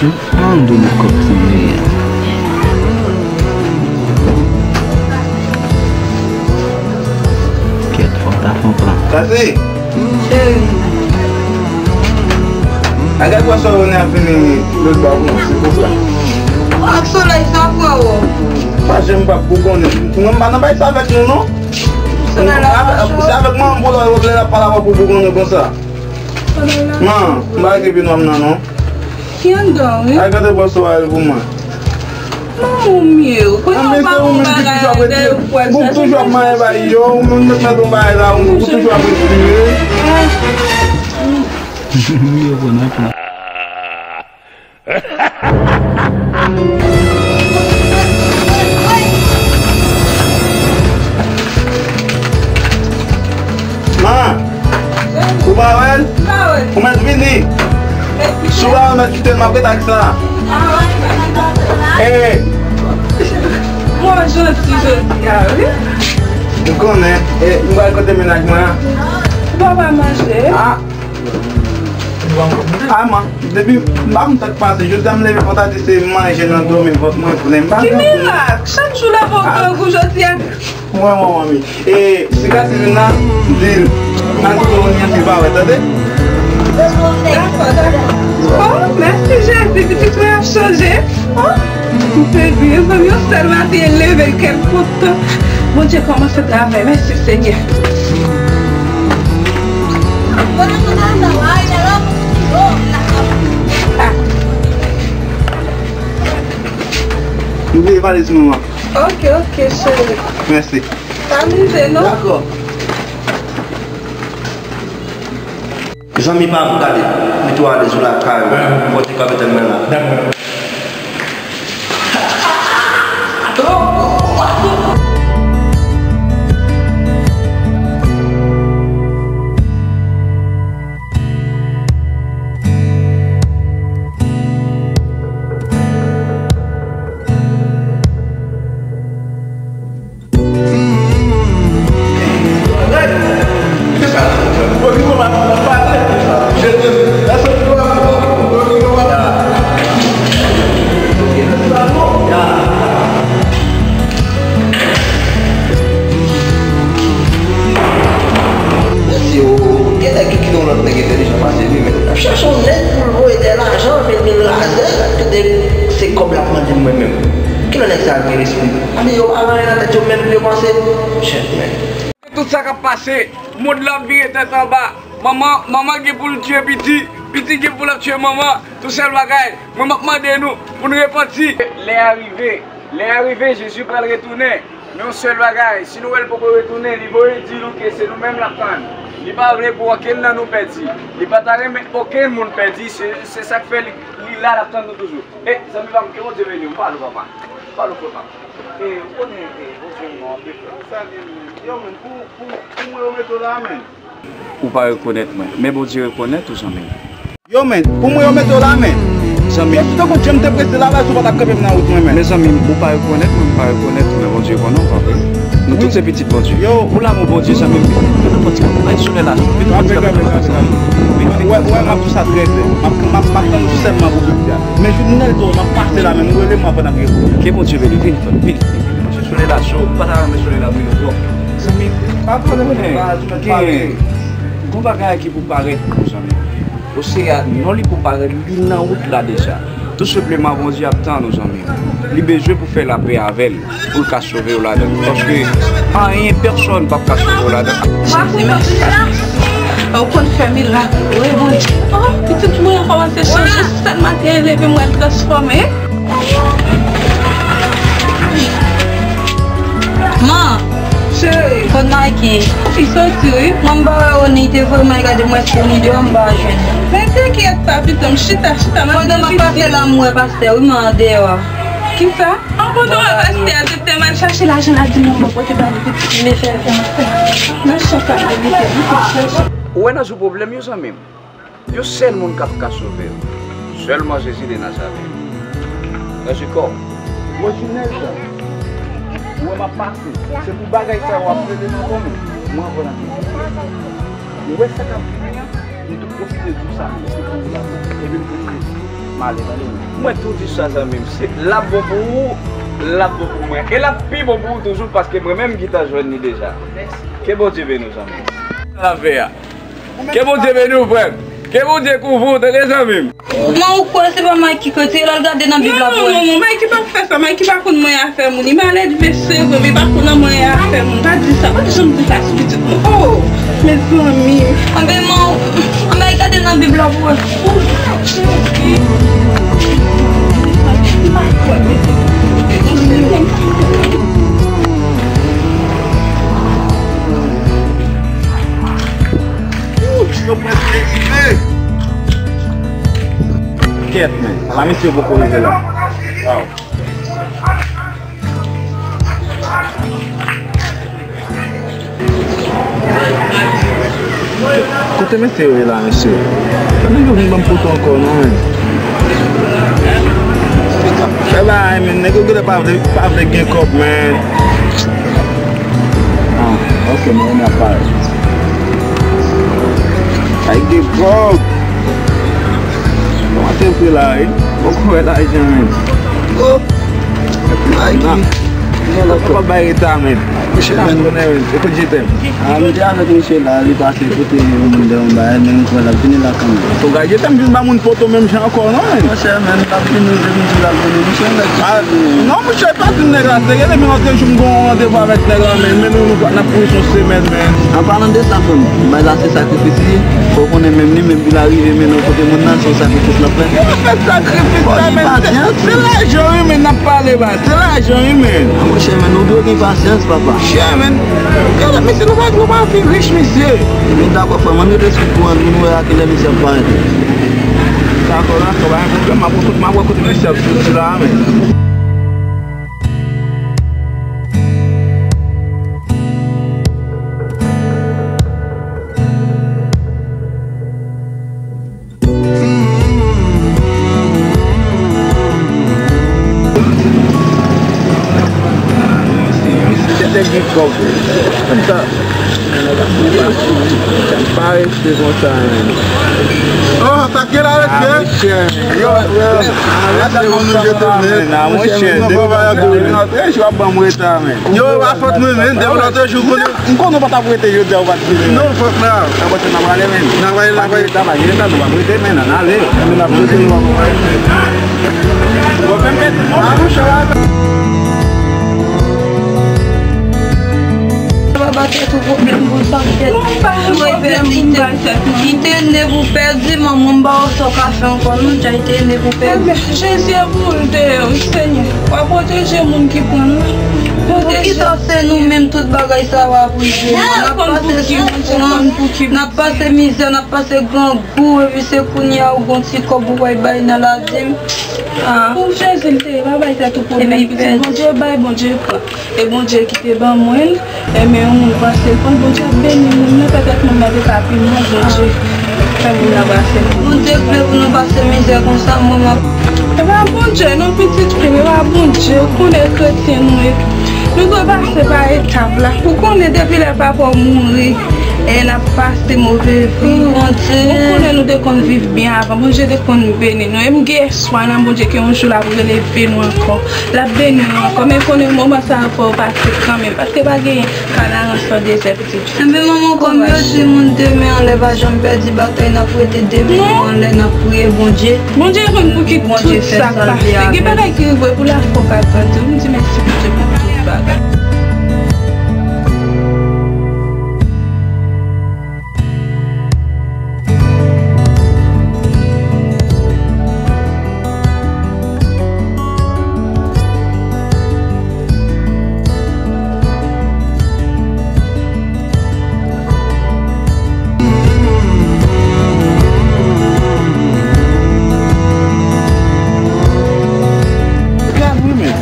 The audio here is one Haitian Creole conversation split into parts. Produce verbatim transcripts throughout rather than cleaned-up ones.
An, dou nou kòb sanble a. Kèt, fò w ta fè yon plan. Tati! Cheri. Agad bwaswa yo ne a fini lòt bò pou mwen, silvouplè. Ak solèy sa, frero. Pa janm p ap bougonnen. Mwen m pa nan bay sa avèk nou, non. Solèy la pa cho. Se avèk manman m pou lè w lè l ap pale avè w pou bougonnen konsa. Man, m pa rete pi nwa m nan non. Ki anndan, wi. Ay, gade bò sou al pou mwen. Manman w ye, kounye a ou pa gon bagay, dèyè ou pral chache. Ou toujou ap manyen bay yo, ou menm met mèt yon bagay la, ou toujou ap respire. Yo pran nan plan. Man, ou pa wè l? Ou mèt vini. Si w pa wè, mèt kite l, m ap ret ak sa. Ee. Mwen janti jodi a, wi. M konnen. E, m pral kote mennaj mwen an. Ou pa pral manje? A. A, man, depi m pa konn sa k pase, jodi a m leve vant, a di se manje nan dòmi, vant mwen plen. M pa gen pou m. Ki mirak! Chak jou leve w grangou, jodi a. Mwen, mwen, mwen, wi. E, si Katilina di l, al kote Rony an, si l pa wè, tande? Dakò, dakò. O, mèsi Jezi, pitit mwen ap chanje. O, m sezi, mezanmi, yon sèl maten, l leve, l kè l kontan. Bondye kòmanse travay, mèsi Senyè. M bliye valiz mwen an. Oke, oke, cheri. Mèsi. Pa bliye, non? Dakò. Zanmi pa pou gade, mete w alèz ou lakay ou, pote kòb etènèl la. Dakò. Mesye, o, gen nèg ki kite yon lòt nèg entèlijan pase li, men l ap chache yon nèg pou l voye dèyè lajan, men l gen razè, tande se kòb l ap mande m mwen menm. Kilè nèg sa gen lespri? Anben yo pa gen anyen nan tèt yo menm pou yo panse. Shit, man. Tout sa k ap pase, mond lan ap vire tèt anba. Manman, manman gen pou l tiye pitit, pitit gen pou l ap tiye manman. Tout sèl bagay, mwen m ap mande nou pou n repanti. Lè a rive, lè a rive, Jezi pral retounen. Men yon sèl bagay, si nou wè l poko retounen, li voye di nou ke se nou menm l ap tann. Li pa vle pou okenn nan nou pèdi. Li pa ta renmen okenn moun pèdi, se, se sa k fè li, li la, l ap tann nou toujou. E, zanmi pa m, ke Bondye beni w, m pale w, papa. M pale w, papa. E, ou konnen, e, Bondye renmen w anpil, frè. Sa li menm. Yo, menm, pou, pou, pou mwen, yo mete w la, menm. Ou pa rekonèt mwen, men Bondye rekonèt ou, zanmi m. Yo, men, pou mwen, yo mete w la, men. Zanmi m. Yo, si te konn jan m te prese la, la, si w pa t ap kanpe m nan wout mwen, men. Men zanmi m, ou pa rekonèt mwen, m pa rekonèt ou, men Bondye konnen w, pa vre? Nou tout se pitit Bondye. Yo. Pou lanmou Bondye, zanmi m, pito nou pran ti kanpe, bay solèy la cho, pito nou pran ti kanpe, pito nou pran ti kanpe. Wè, wè, m ap di w sa trè klè. M ap, m ap, m ap tann ou sèlman pou jodi a. Men jounèl tou, m ap pase la, men ou rele m, m ap ann ap reponn. Ke Bondye beni, vini, vini, vini, vini. Solèy la cho, ou pa ta renmen solèy la brile twòp. Zanmi, pa pale, men, gen yon bagay ki pou parèt pou zanmi. Osea, non li pou parèt, li nan wout la deja. Tou senpleman, Bondye ap tann ou, zanmi. Li bezwen pou fè lapè avè l, pou l ka sove w ladan. Paske anyen, pèsòn p ap ka sove w ladan. Jezi, mèsi. Ou konn fè mirak, wi, Bondye. O, pitit mwen an kòmanse chanje, sèl maten leve, m wè l transfòme. Man! Cheri. Kot Nike? Li soti, wi. Mwen m pa wè Rony, li te voye m al gade m wè si Rony deyò, m pa jwenn li. Men te kyèt pa, pitit, m chita, chita, m ap reflechi. Pandan m ap pase la, m wè pastè, wi, man, deyò a. Kisa? An, pandan w wè pastè a, te te m al chache lajan la, di m, m pote ba li, pitit, m bezwen fè yon fè. Nan chan sa, m te mete, m te chèche. Ou wè nan jou pwoblèm yo, zanmi m. Yon sèl moun k ap ka sove w. Sèlman Jezi de Nazarèt. Ranje kò w. Rojinèl, ou wè m ap pase. Se pou bagay sa yo w ap rele m ankò, men mwen ankò nan prizon. Ou wè sa k ap vini an? M tou pwofite di w sa, se pou ou la. Epi m pwofite di w. Mwen tou di sa, zanmi m, se, l ap bon pou ou, l ap bon pou mwen. E l ap pi bon pou ou toujou, paske mwen menm gentan jwenn li deja. Ke Bondye beni w, zanmi m. Sa l ap fè a. Ke Bondye beni w, frè m. Ke Bondye kouvri w, tande, zanmi m. Mwen, ou kwè se pa Mike ki kote l al gade nan Bib la pou wè? Non, non, non, Mike pa fè sa. Mike pa konn manyen afè moun. Li malèd, li vle sere, men li pa konn manyen afè moun. Pa di sa, pa janm di sa sou pitit mwen. Oh, mezanmi. Anben, mwen, anben, gade nan Bib la pou wè. Yo prèske rive. Kèt, men. La, misye poko rive la. Waw. Kote mesye yo ye la, mesye? Sa nèg yo vin ban m poto ankò, non, men. Fè bagay, men. Nèg yo genlè pa vle, pa vle gen kòb, men. Ah, ok, mwen renmen ap pale. Ay, gen kòb. Kòman te fè la, wi? Poko wè lajan, men. Oh, Nike. Poko bay reta, men. Misye, men. Konnen, men. Ekout, je t'aime. Ah, m te avèk misye la, li pase kote yon moun de yon bagay, men m kwè l ap vini la kanmenm. Fò gade, je t'aime vin ba moun poto menm jan ankò, non, men. Monchè, men, l ap vini, je m di l ap vini. Misye, nèg. Ah, non, monchè, pa di nèg la serye, depi lòt jou m gon randevou avèk nèg la, men, men nou, nou, n ap kouri sou semèn, men. An palan de sa, frè m, bagay la se sakrifis li ye. Fò w konnen menm li menm pou l arive mennen w kote moun nan, se yon sakrifis l ap fè. Yo fè sakrifis la, men se, se lajan wi, men n ap pale ba, se lajan wi, men. Monchè, men nou dwe gen pasyans, papa. Chè, men, gade, mesye, nou pa, nou pa fin rich, mesye. Nou dakò, frè m, ann rete sou kou an, nou wè a kilè misye ap parèt. Dakò, dakò, pa gen pwoblèm, m ap wè kote, m ap wè kote misye ap soti la, men. Misye te gen kòb. Konsa. Pa rete konsa, men. Oh, sa k gen la, mesye? Yo, yo. Lè sa konn nou jete, men. Monchè, depi lòt jou w ap ban m reta, men. Yo, pa fòt mwen, men. Depi lòt jou, konnen. M konnen w pa t ap rete jodi a, ou pa t vini. Non, fòk la. Sa pase n ap ale, men. N ap ale, n ap ale. Pa gen reta, pa gen reta, nou p ap rete, men, ann ale. Men n ap rete, nou p ap rete. Bon, fè m pèdi, non. A, monchè, w ap. Papa, tèt ou pwoblèm pou sa, tèt. Non, pa gen pwoblèm pou m bay tèt mwen. Li te ne pou pèdi, manman, m ba w sa w ka fè ankò, non, dja li te ne pou pèdi. Jezi, e pou l te ye, wi, Senyè. W a pwoteje moun ki pran l la. Poukisa se nou menm tout bagay sa yo ap rive nou? N ap pase sou, n ap pase mizè, n ap pase grangou, epi se kounye a ou gon ti kòb ou wè bay nan ladim. Ah. Pou Jezi l te ye, pa bay tèt ou pwoblèm, pitit. Bondye bay, Bondye pran. E Bondye ki te ban mwen l, e men yon moun pase l pran l, Bondye ap beni moun nan, petèt moun nan te ka pi bon, Bondye fè moun nan pase l. Bondye vle pou nou pase mizè konsa, mwen m ap. E pa Bondye non, pitit fi m, e pa Bondye, ou konnen kretyen nou ye. Nou dwe pase pa etap la. Ou konnen depi lè papa w mouri, e n ap pase move vi. Ou konnen nou te konn viv byen avan, Bondye te konn beni nou. E m gen espwa nan Bondye ke yon jou l ap releve nou ankò. L ap beni nou ankò, men konnen moman sa a fò w pase kanmenm, paske pa gen kanara san dezè, pitit fi. Enben, manman, kòm yo di, moun de men anlè pa janm pèdi batay, n ap rete de men nou anlè, n ap priye Bondye. Bondye konn pou ki tout sa k pase. Gen bagay ki rive pou lafwa w ka grandi. M di mèsi Bondye pou tout bagay. Gad wi, men.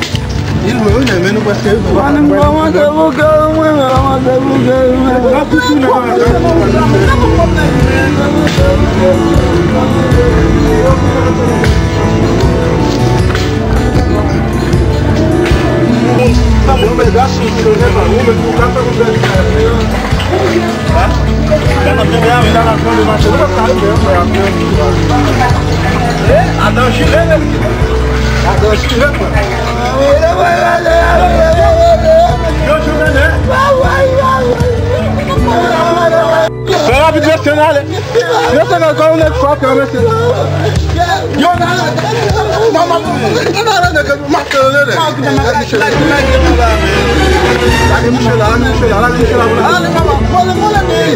Li lwen wi, men nou prèske rive. Mwen menm kòmanse bouke wi, mwen menm kòmanse bouke wi, mwen. Adan jile, men. Adan jile, men. Yo, jwenn, men. Fè rapid, mesye, n ale. Mesye, n al kòl yon nèg fòkè, mesye. Yo, n ale. Manman, m ap fè yon nèg, m ap fè yon nèg. Lage mouche la, lage mouche la, lage mouche la, lage mouche la. Ale, manman, vole, vole, vole.